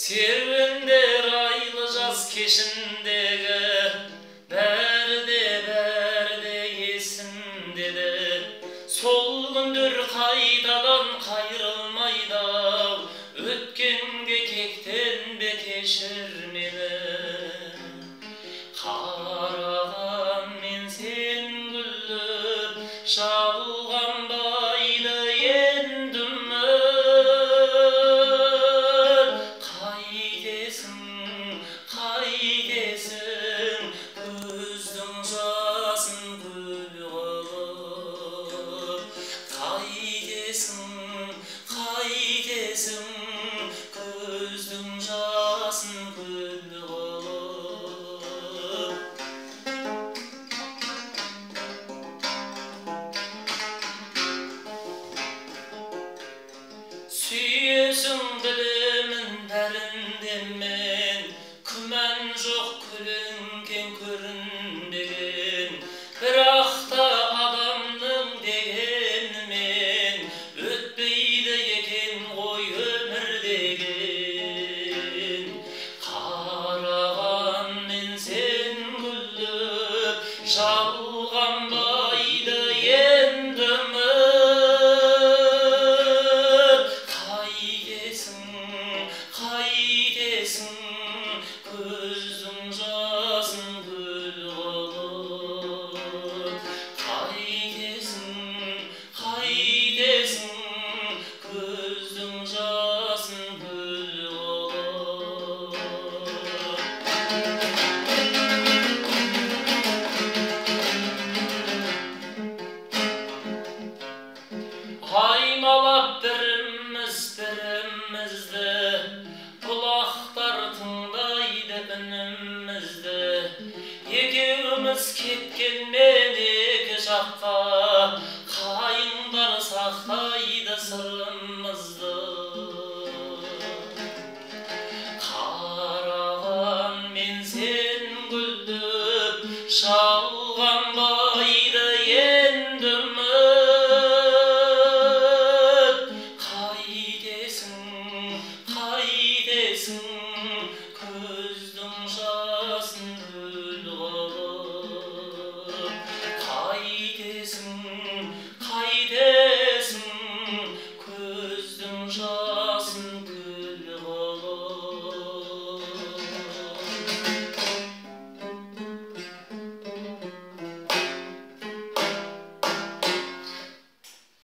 Серуендер айлы жаз кешіндегі, бәрі де, бәрі де есімде де. Сол күндер қайтадан қайырылмайды ау, өткенге кектенбе, кешір мені. Қараған мен сен күліп, жалғанбайды енді үміт. Қайтесің, қайтесің, көздің жасын көл қылып? Қайтесің, қайтесің, көздің жасын көл қылып? Сүйесің, білемін бәрін де мен, күмән жоқ, көлеңкең көрінбеген. Бірақ та адамның дегенімен өтпейді екен ғой өмір деген. Қараған мен сен күліп, жалғанбайды енді үміт. Қайтесің, қайтесің, көздің жасын көл қылып? Қайтесің, қайтесің, көздің жасын көл қылып? Аймалап біріміз бірімізді, бұлақтар тыңдайды үнімізді. Екеуміз кеткенмен екі жаққа, қайыңдар сақтайды сырымызды. Қараған мен сен күліп, жалғанбайды